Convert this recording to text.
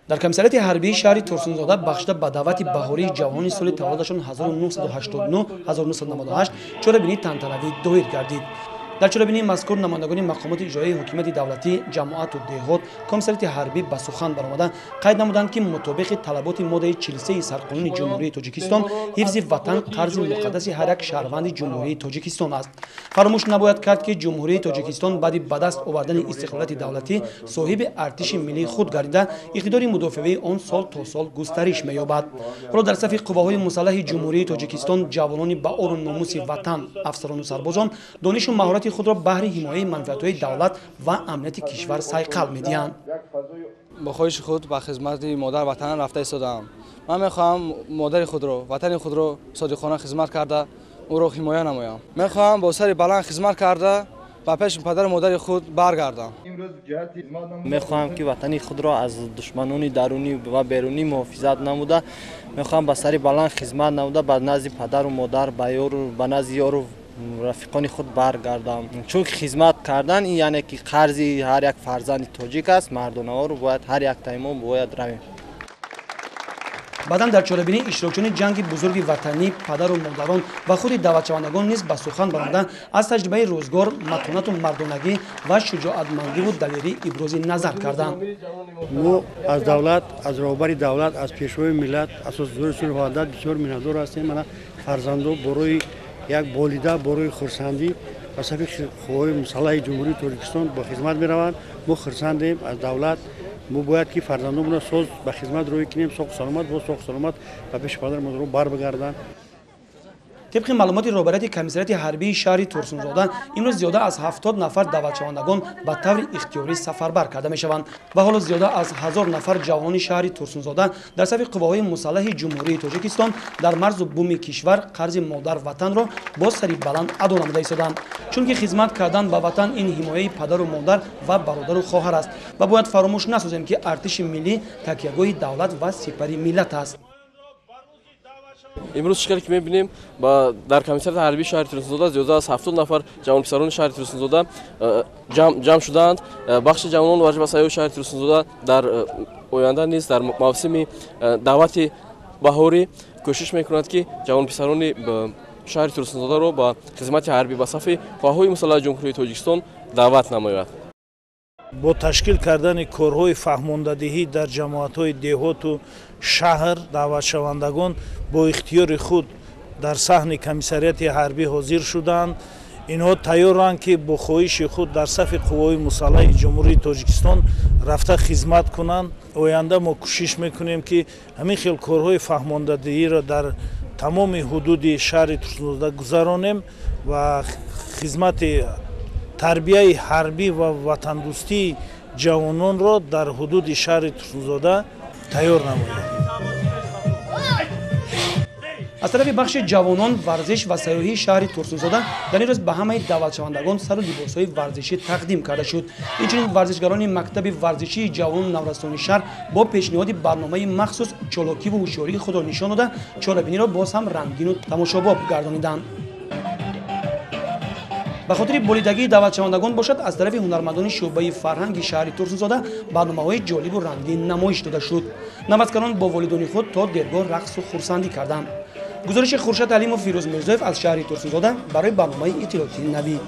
Дар комиссариати ҳарбии шаҳри Турсунзода бахшида ба даъвати баҳории ҷавонони соли таваллудашон 1989-1998 чорабинии тантанавӣ доир гардид. Дар чорабинии мазкур намояндагони мақомоти иҷроияи ҳокимияти давлатӣ, ҷамоату деҳот, комиссариати ҳарбӣ ба сухан баромада қайд намуданд, ки мутобиқи талаботи моддаи 43 Сарқонуни Ҷумҳурии Тоҷикистон ҳифзи ватан қарзи муқаддаси ҳар як шаҳрванди Ҷумҳурии Тоҷикистон аст. Фаромӯш набояд кард, ки Ҷумҳурии Тоҷикистон баъди ба даст овардани истиқлолияти давлатӣ соҳиби артиши миллии худ гардида, иқтидори мудофиавии он сол то сол густариш меёбад. Ҳоло дар сафи қувваҳои мусаллаҳи Ҷумҳурии Тоҷикистон ҷавонони ба ору номуси ватан, афсарону сарбозон донишу маҳорати худро баҳри ҳимояи манфиатҳои давлат ва амнияти кишвар сайқал медиҳанд. Бо хоҳиши худ ба хизмати модар ватан рафта истодаам. Ман мехоҳам модари худро, ватани худро содиқона хизмат карда, ӯро ҳимоя намоям. Мехоҳам бо сари баланд хизмат карда, ба пеши падару модари худ баргардам. Мехоҳам, ки ватани худро аз душманони дарунӣ ва берунӣ муҳофизат намуда, мехоҳам ба сари баланд хизмат намуда, ба назди падару модар, ба назди ёру рафиқони худ баргардам. Чунки хизмат кардан ин яъне ки қарзи ҳар як фарзанди тоҷик аст. Мардонаворо бояд ҳар яктаи мо бояд равем. Баъдан дар чорабинии иштирокчиёни ҷанги бузурги ватанӣ, падару модарон ва худи даъватшавандагон низ ба сухан баромада аз таҷрибаи рӯзгор, матонату мардонагӣ ва шуҷоатмандиву далерӣ ибрози назар карданд. Мо аз давлат, аз роҳбари давлат, аз пешвои миллат, асосгузори сулҳу ваҳдат бисёр миннатдор ҳастем. Мана фарзандо борои як болида, борои хурсандӣ ба сафи қувваҳои мусаллаҳи Ҷумҳурии Тоҷикистон ба хизмат мераванд. Мо хурсандем аз давлат. Мо бояд ки фарзандонро соз ба хизмат рӯй кунем, соғу саломат, боз соғу саломат ба пеши падару модарон барбигарданд. Тибқи маълумоти роҳбарияти комиссариати ҳарбии шаҳри Турсунзода, имрӯз зиёда аз 70 нафар даъватшавандагон ба таври ихтиёрӣ сафарбар карда мешаванд ва ҳоло зиёда аз 1000 нафар ҷавонони шаҳри Турсунзода дар сафи қувваҳои мусаллаҳи Ҷумҳурии Тоҷикистон дар марзу буми кишвар қарзи модар ватанро бо сари баланд адо намуда истоданд. Чунки хизмат кардан ба ватан ин ҳимояи падару модар ва бародару хоҳар аст ва бояд фаромӯш насозем, ки артиши миллӣ такягоҳи давлат ва сипари миллат аст. Имрӯз чӣ хеле ки мебинем, дар комиссариати ҳарбии шаҳри Турсунзода зиёда аз 70 нафар ҷавонписарони шаҳри Турсунзода ҷамъ шудаанд. Бахши ҷавонон варзиш ва сайёҳии шаҳри Турсунзода дар оянда низ дар мавсими даъвати баҳорӣ кӯшиш мекунад, ки ҷавонписарони шаҳри Турсунзодаро ба хизмати ҳарбӣ ба сафи қувваҳои мусаллаҳи Ҷумҳурии Тоҷикистон даъват намояд. Бо ташкил кардани корҳои фаҳмондадиҳӣ дар ҷамоатҳои деҳоту шаҳр даъватшавандагон бо ихтиёри худ дар саҳни комиссариати ҳарбӣ ҳозир шуданд. Инҳо тайёранд, ки бо хоҳиши худ дар сафи қувваҳои мусаллаҳи Ҷумҳурии Тоҷикистон рафта хизмат кунанд. Оянда мо кӯшиш мекунем, ки ҳамин хел корҳои фаҳмондадиҳиро дар тамоми ҳудуди шаҳри Турсунзода гузаронем ва хизмати тарбияи ҳарбӣ ва ватандӯстии ҷавононро дар ҳудуди шаҳри Турсунзода тайёр намоем. Аз тарафи бахши ҷавонон, варзиш ва сайёҳии шаҳри Турсунзода дар ин рӯз ба ҳамаи даъватшавандагон сару либосҳои варзишӣ тақдим карда шуд. Инчунин варзишгарони мактаби варзишии ҷавону наврасони шаҳр бо пешниҳоди барномаи махсус чолокиву ҳушёрии худро нишон дода, чорабиниро боз ҳам рангину тамошобоб гардониданд. Ба хотири болидагии даъватшавандагон бошад, аз тарафи ҳунармандони шӯъбаи фарҳанги шаҳри Турсунзода барномаҳои ҷолибу рангин намоиш дода шуд. Наваскарон бо волидони худ то дергоҳ рақсу хурсандӣ карданд. Гузориши Хуршад Алимов, Фирӯз Мирзоев аз шаҳри Турсунзода барои барномаи иттилоотии Навид.